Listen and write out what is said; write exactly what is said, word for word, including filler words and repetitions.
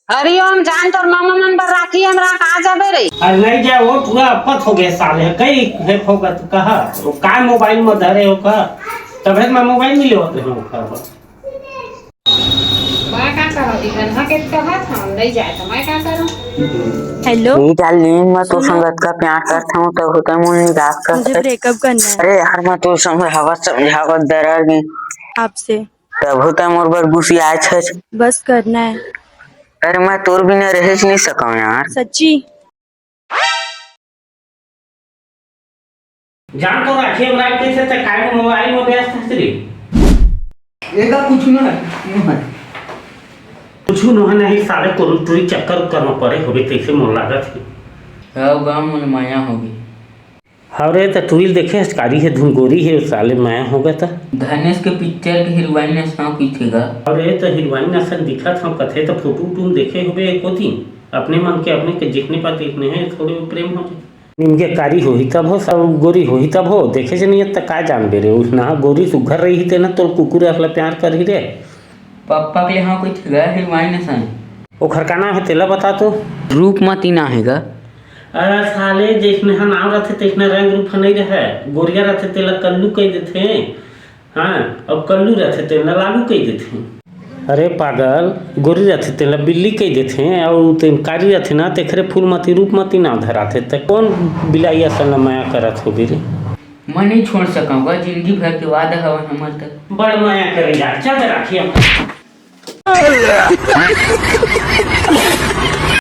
हरिओम, जान तोर मामा मन बर राखी हम राख आ जाबे रे। अरे नहीं जा, वो पूरा अपत हो गए साले, कई हे फोकत कहा, वो काय मोबाइल में धरे हो कहा, तभे मैं मोबाइल मिले होते हैं कहा। मैं का करूं, ई गन्हा के कहत हम नहीं जाए तो मैं का करूं? हेलो। ए डार्लिंग, मैं तो सुनो। संगत का प्यार करता हूँ, तब होता मोर निराश कर मुझे सकत। ब्रेकअप करना है। अरे यार, मैं तो समझावत समझावत डरा गई। आपसे। तब होता मोर बर गुस्सियाए छे। बस करना है। अरे मैं तोर बिना रहे नहीं सकूं यार। सच्ची। जान तो राखी हमरा के से त काय मोबाइल में व्यस्त हस रे। एका कुछ ना है, नो है। कुछ नो है नहीं, साले कोनो टुरी चक्कर करना पड़े होबे तैसे मोर लागत है। हव गा, मोर माया होगे। हव रे, त टुरी ल देखे हस कारी हे, धुन गोरी हे, साले माया होगे त। धनेश के पिक्चर के हीरोइन असन कहिथे गा। अरे त हीरोइन असन दिखत हव कथे त फोटो उटो म देखे होबे एको दिन। अपने मन के, अपने के जितने पास देखने हैं थोड़े प्रेम हो जाए। निमगे कारी होही तब हो, सब गोरी होही तब हो, देखे से नहीं त का जानबे रे, उसना गोरी सुघर रही तेना तोर कुकुर असला प्यार करही रे। पप्पा के यहाँ कोई थिगा हीरोइन असन। ओखर का नाम है तेला बता तो। रूपमती ना है गा। अरे साले, जैसने हा नाम रथे तैसने रंग रूप ह नहीं रहे, गोरिया रथे तेला कल्लू कह देथे। हाँ, अब कल्लू रथे तेला लालू कह देथे। अरे पागल, गोरी रथे तेला बिल्ली कह देथे, अउ तेन कारी रथे ना, तेखरे फूलमती रूपमती नाम धराथे। त कौन बिलाई असन ला माया करत होबे रे? मैं नहीं छोड़ सकूंगा, जिंदगी भर के वादा हवन हमर तक। बड़ माया करेगा, चल राखी हम।